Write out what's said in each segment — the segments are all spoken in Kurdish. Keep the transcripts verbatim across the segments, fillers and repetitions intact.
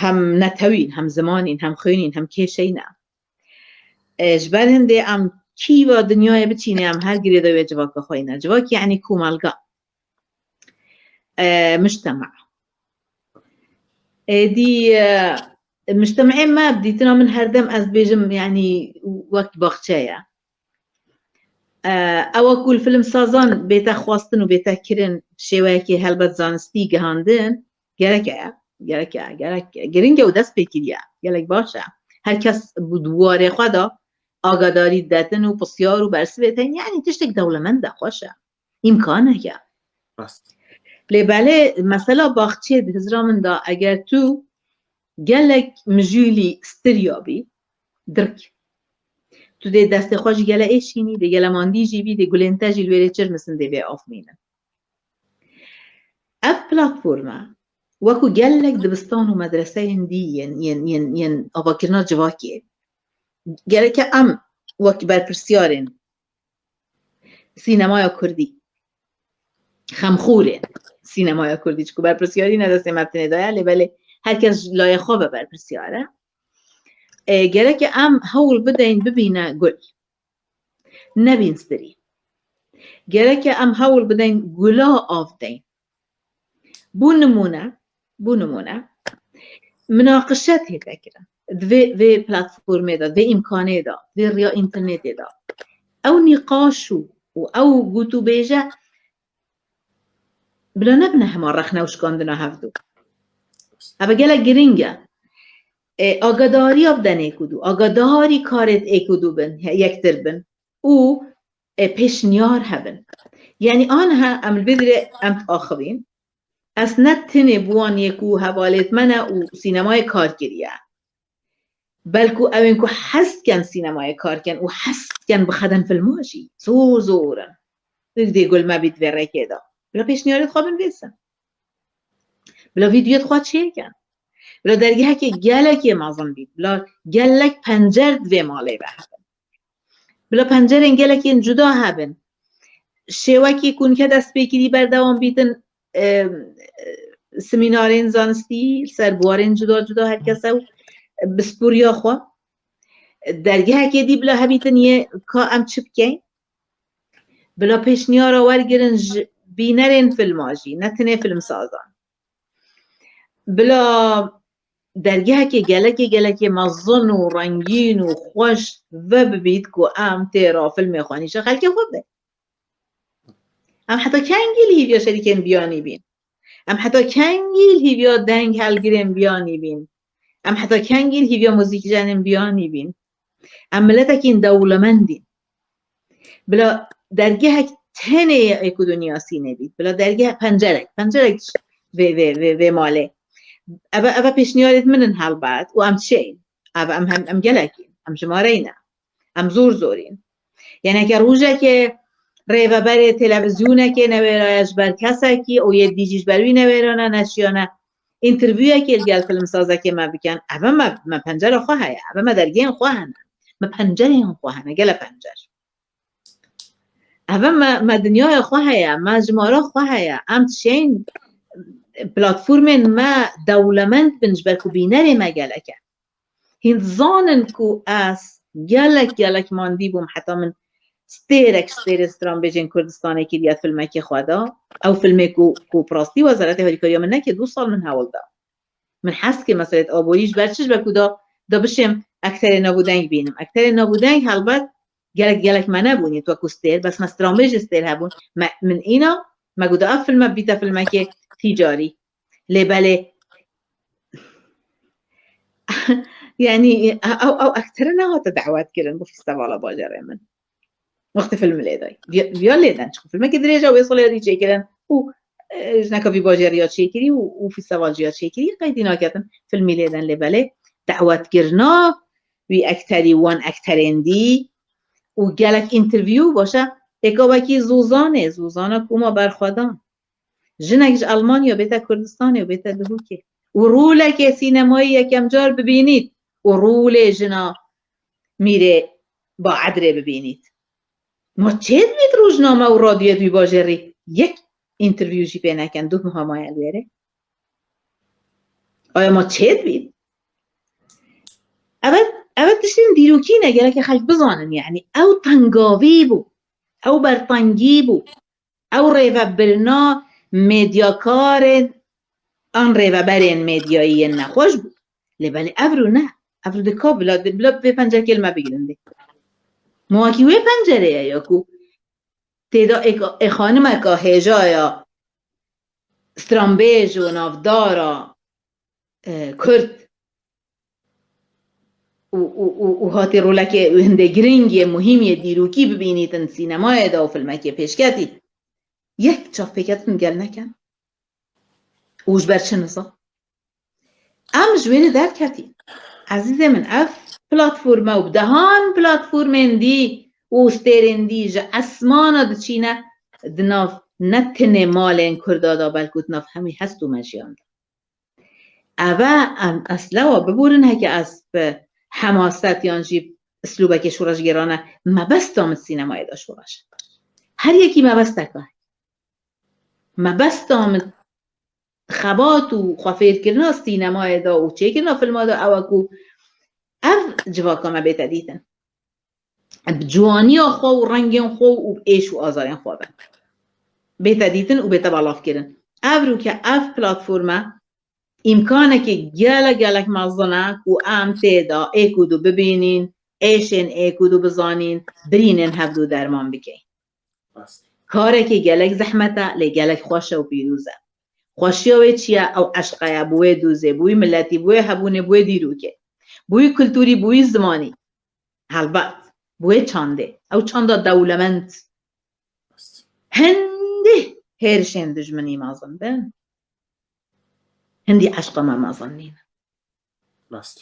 hem netewîn, hem zimanîn, hem xwînîn, hem kêşeyî ne. E, ji ber hindê em kîva dinyayê biçîne, em her girêdayî wê civaka xwe yîne. Civak yanî komelga. E, mujtema. Êdî, e, mujtemeyê me, bi dîtina min her dem ez dibêjim, yanî wek baxçe ye. E, ewa ku li filmsazan bête xwestin û bête kirin, şêweyekê helbet zanistî gihandin, gerek e, gerek e, gerek e. Giring e û dest pê kiriye. Gelek baş e. Her kes bi warê xwe de agadarî detin û pisyar û bersivê tên, yanî tiştek dewlemend e, xweş e. Îmkanek e. Rast. Lê belê mesela baxçeyê di hizra min de eger tu gelek mijûlî stirya bî, dirk. Tu dê destê xwe ji gele êşînî, dê gele mandî jî bî, dê gulên te jî li wêrê çirmisin, dê bê afmînin. Ev platforma wekû gelek dibistan û medreseyên dî yên, yên, yên, yên avakirina civakê. Gereke em wek berpirsiyarên sînemaya kurdî, xemxûrên sînemaya kurdî, çiku berpirsiyarî ne destê me tenê de ye, lê belê her kes ji layê xwe ve berpirsiyar e. E, gereke em hewl bideyn bibîne gul. Nebîn stirî. Gereke em hewl bideyn gula av deyn. Bû nimûne, bû nimûne, minaqişe tête kirin. Di vê, vê platformê de, di vê îmkanê de, di vê riya înternetê de. Ew nîqaş û, û ew gotûbêje bila nebine hema rexne û şikandina hevdû. Ev gelek giring e. E, agadariya bidene êk û dû, agadarî karê êk û dû bin, he-, yektir bin. Û, e, pêşniyar hebin. Yanî aniha em li vê dirê em diaxivîn. Ez ne tenê bi wan yê ku hevalêt me ne û sînemayê kar kiriye. Belku ew ên ku hez dikin sînemayê kar kin û hez dikin bixedin filma jî. Zor zor in. Dê gul me bît vê rêkê de. Bila pêşniyarêt xwe binivîsin. Bila vîdyoyêt xwe çêkin. Bila dergehekê gelekê mezin bît. Bila gelek pencer di vê malê ve hebin. Bila pencerên gelekên cuda hebin. Şêwekî ku nike destpêkirî berdewam bîtin, e, semînarên zanistî li ser buwarên cuda cuda her kes ew bispûriya xwe. Dergehekê dî bila hebîtin yê ka em çi bikeyn. Bila pêşniyara wergirin ji bînerên filma jî, ne tenê filmsazan. Bila dergehekê gelekê, gelekê mezin û rengîn û xweş vebibît ku em têra filmê xwe nîşa xelkê xwe bidin. Em heta kengî li hîviya şerîkên biyanî bîn? Em heta kengî li hîviya deng helgirên biyanî bîn? Em heta kengî li hîviya muzîkjenên biyanî bîn? Em miletekîn dewlemendîn. Bila dergehek tenê ye êk û dû niyasînê bît. Bila dergeh pencerek, pencerek vê, vê, vê, vê malê. Eve, eve pêşniyarêt min in helbet û em çi in? Eve em hem, em gelek in. Em jimareyne. Em zor zor in. Yanî heke rojekê rêveberê televîzyonekê newêraye ji ber kesekî û yê dî jî ji ber wî newêrane, neşiyane, întîrviyekê li gel filmsazekê me bikin, eve me, me pencera xwe heye, eve me dergehên xwe hene, me pencerên xwe hene, gele pencer. Eve me, me dinyaya xwe heye, me jimara xwe heye, em dişên platformên me dewlemend bin ji ber ku bînerê me gelek e. Hîn dizanin ku ez gelek, gelek mandî bûm heta min stêrek ji stêrên stranbêjên Kurdistanê kiriye filmekê xwe de. Ew filmê ku, ku bi rastî Wezaretê Harîkariya min nekir, du sal min hewl da. Min hez kir meselêt aborî ji ber çi, ji ber ku da, da bişêm ekterê navûdeng bînim. Ekterê navûdeng helbet gelek, gelek me nebûn, yê wekû stêr, bes me stranbêjê stêr hebûn. Me, min îna, me got ev filme bîte filmekê tîcarî. Lê belê, yanî, ew, ew ektere nehate dawet kirin bo fîstevala bajarê min. Wextê film lê dayî. Viya, viya lê den, çiku filmekî dirêj e, wê solê dî çêkirin û, e, jineka vî bajêr ya çêkirî û, û fîsteval jî ya çêkirî, qeydî naketin, filmî lê den lê belê dawet kirina wî ekterî, wan ekterên dî û gelek întîrvî û baş e, êka wekî Zozanê, Zozana Koma Berxwedan. Jinek ji Elmanya bête Kurdistanê û bête Duhokê. Û rolekê sînemayî yekem car bibînît û rolê jina Mîrê Baedrê bibînît. Ma çê dibît rojname û radyoyê di wî bajêrî yek întîrvî jî pê nekin, duh muha maye li wêrê. Aya ma çêdibîn. Ev, ev tiştên dîrokî ne, gereke xelk bizanin, yanî ew tengavî bû, ew bertengî bû, ew rêvebirina medyakarên an rêveberên medyayî yên nexweş bû. Lê belê evro ne, evro dika bila, bila vê pencerekê li me bigirindê. Ma wekî wê pencereye ya ku têda ê, ê xanimeka hêjaya stranbêj û navdara e, Kurd û, û, û, û hatî rolekê hindê giring yê muhîm yê dîrokî bibînîtin sînemayê de û filmekê pêşketî. Yek çavpêketin gel nekin. Û ji ber çi niza? Em ji wê re derketîn. Ezîzê min, ev platforme û bi dehan platformên dî û stêrên dî ji esmana diçîne di nav ne tenê malên Kurda de, belkû di nav hemî hest û mejiyan de. Eve em eslewa biborin heke ez bi hemaset yan jî bi islûbekê şoreşgerane mebesta min sînemayê de şoreş e. Her yekî mebesteke heye. Mebesta min xebat û xwefêrkirina sînemayê de û çêkirina filma de ew e ku ev civaka me bête dîtin. Bi ciwaniya xwe û rengên xwe û êş û azarên xwe be. Bête dîtin û bête belavkirin. Evro ke ev platforme îmkanekî gelek gelek mezin e ku em tê de êk û du bibînîn, êşên êk û du bizanîn, birînên hevdû derman bikeyn. Karekî gelek zehmet e, lê gelek xweş e û pîroz e. Xweşiya wê çi ye? Ew eşqe ye bi wê dûzê, bi wî miletî, bi wê hebûnê, bi wê dîrokê, bi wî kulturî, bi wî zimanî. Helbet, bi wê çandê. Ew çanda dewlemend. Hindî hêrişên dijminî mezin bin, hindî eşqa me mezin nîne. Rast.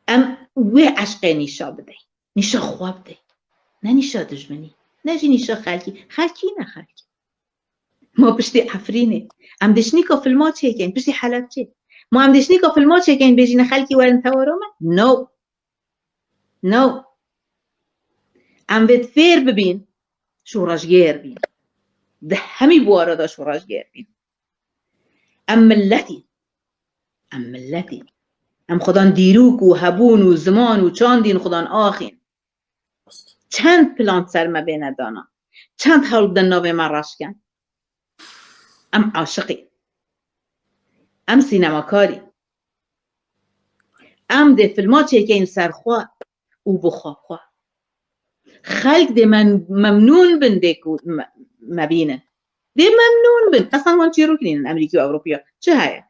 Em wê eşqê nîşa bidin. Nîşa xwe bidin. Ne nîşa dijminî. Ne jî nîşa xelkî. Xelkî ne xelkî. Ma piştî Efrînê. Em dê şinîka filma çêkeyn, piştî Helebçê. Ma em dê şinîka filma çêkeyn, bêjîne xelkî werin tewara me? No. No. Em vê fêr bibîn, şoreşgêr bîn. Di hemî buwara de şoreşgêr bîn. Em milletî. Em milletî. Em xudan dîrok û hebûn û ziman û çandîn xudan axîn. Çend plan ser me bêne dana. Çend hewl bidin navê me reş kin. Em aşiqî. Em sînemakarî. Em dê filma çêkeyn ser xwe û bi xwe xwe. Xelk dê men-, memnûn bin dê ku me, me bînin. Dê memnûn bin. Esan wan çîrok nînin Amerîkî û Ewropiya. Çi heye?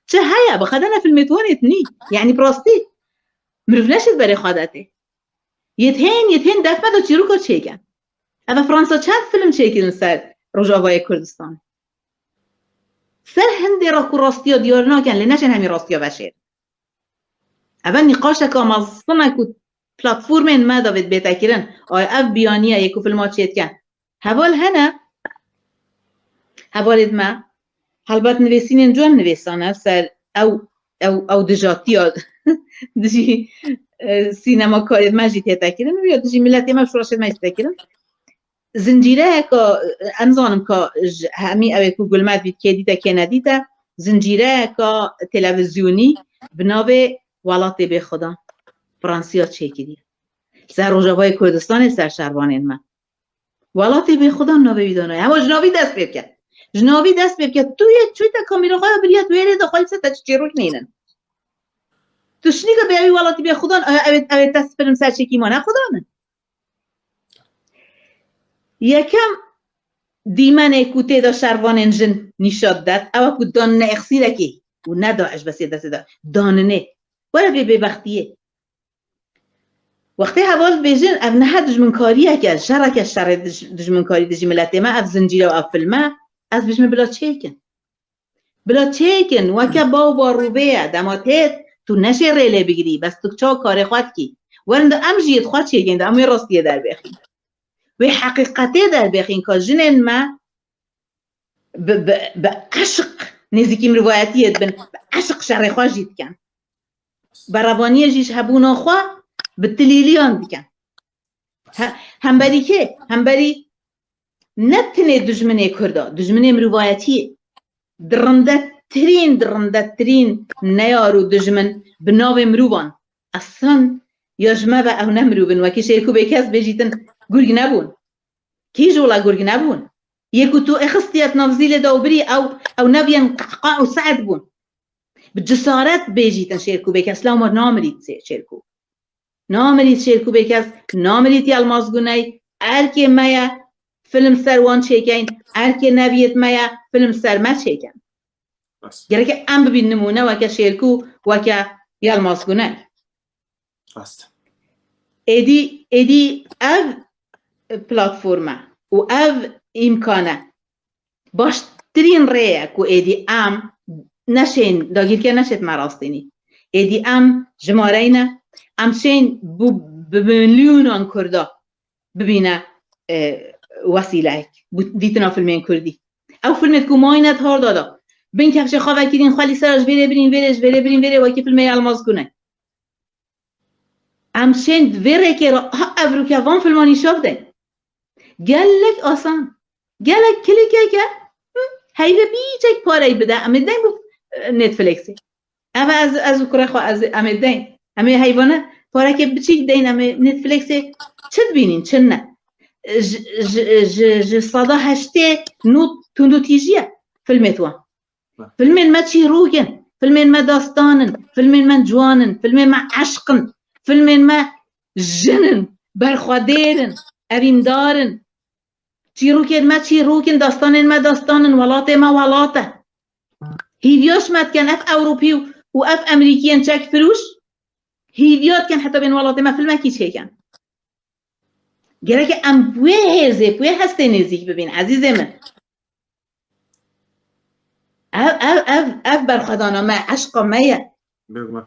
Çi heye? Bi xwe de ne filmê tuwanê nî. Yanî bi rastî. Mirov neşêt berê xwe de tê. Yê hên, yê hên def me de çîroka çêkin. Eve Fransa çend film çêkirin ser Rojavayê Kurdistan? Ser hindê re ku rastiya diyar nakin, lê neşên hemî rastiya veşêrin. Eve nîqaşeka mezin e ku platformên me de vê bête kirin. Ay ev biyaniye yê ku filma çêdikin. Heval hene, hevalêd me, helbet nivîsînên ciwan nivîsane ser ew, ew, ew dijatiya dijî, e, sînemakarêd me jî tête kirin û ya dijî miletê me û şoreşêd me jî tête kirin. Zincîreyeka, em zanim ka ji hemî ew ê ku gulmet bît, kê dîte, kê nedîte, zincîreyeka televîzyonî bi navê Welatê Bêxudan Fransiya çêkiriye. Ser Rojavayê Kurdistanê, ser şervanên me. Welatê Bêxudan navê wî danaye. Hema ji navî dest pê bike. Ji navî dest pê bike. Tu yê çûyte kamîra xwe ya biriye, tu yê rê de xwe li ser te çi çîrok nînin. Tu şinîke bê ew ê Welatî Bêxudan, ew ê, ew ê te spirin ser çêkî ma ne xudan in. Yekem dîmenê ku tê de şervanên jin nîşa didet, ew e ku danine êxsîrekê û ne DAIŞ besê destê de. Daninê. Were vê bêbextiyê. Wextê heval dibêjin, ev niha dijminkariyek e, şerek e, şerê dij-, dijminkarî dijî miletê me, ev zincîre û ev filme, ez dibêjim bila çêkin. Bila çêkin, weke baw barûvê ye, dema têt, tu neşê rê lê bigirî, bes tu çawa karê xwe dikî. Werin de em jî yê xwe çêkin, de em wê rastiyê derbêxîn. Wê heqîqetê derbêxîn ka jinên me bi, bi, bi eşq nêzîkî mirovayetiyê dibin, bi eşq şerê xwe jî dikin. Berevaniyê jî ji hebûna xwe bi tilîliyan dikin. He-, hemberî kê? Hemberî ne tenê dijminê Kurda, dijminê mirovayetiyê. Di rinde tirîn, di rindetirîn neyar û dijmin bi navê mirovan. Eslan ya ji me ve ew ne mirov in, wekî Şêrko Bêkes bêjîtin gurg nebûn. Kî ji wila gurg nebûn? Yê ku tu êxistiye di nav zîlê de û birî ew, ew nebiyên qehqa û se'd bûn. Bi cesaret bêjîtin Şêrko Bêkes, lewma namirît sê Şêrko. Namirît Şêrko Bêkes, namirît Yelmaz Guney, erkê me ye, film ser wan çêkeyn, erkê neviyêt me ye, film ser me çêken. Gereke em bibîn nimûne weke Şêrko, weke Yelmaz Guney. Rast. Êdî, êdî ev platforme û ev îmkane baştirîn rê ye ku êdî em neşên dagîrker neşêt me rastînî. Êdî em jimareyne, em şên bi, bi milyonan Kurda bibîne, e, wesîleyek, bu dîtina filmên Kurdî. Ew filmêt ku mayîne di harda de, bin kefşê xwe vekirîn, xwe lî ser ji vêrê birîn vêrê, ji vêrê birîn vêrê, wekî filmê Yelmaz Guney. Em şên di vê rêkê re, ha, ev rûke van filman nîşa bidin. Gelek asan. Gelek klikeke, hı, heyve bîçek parey bide. Em ê deyn bu, e, Netflixê. Ev ez, ez û kurê xwe ez, em ê deyn. Em ê heyvane pareke biçîk deyn, em ê Netflixê çi dibînîn, çi ne. Ji, ji, ji, ji seda heştê nû tundûtîjî ye filmê wan. Filmên me çîrok in, filmên me dastan in, filmên me ciwan in, filmên me eşq in, filmên me jin in, berxwedêr in, evîndar in. Çîrokên me çîrok in, dastanên me dastan in, welatê me welat e. Hîviya ji me dikin, ev Ewropî û, û ev Emerîkiyên çekfirûş, hîviya dikin heta bên welatê me filmekî çêkin. Gereke em bi wê hêzê, bi wê hestê nêzîk bibîn, ezîzê min. Ev, ev, ev, ev berxwedana me, eşqa me ye. Bêguman.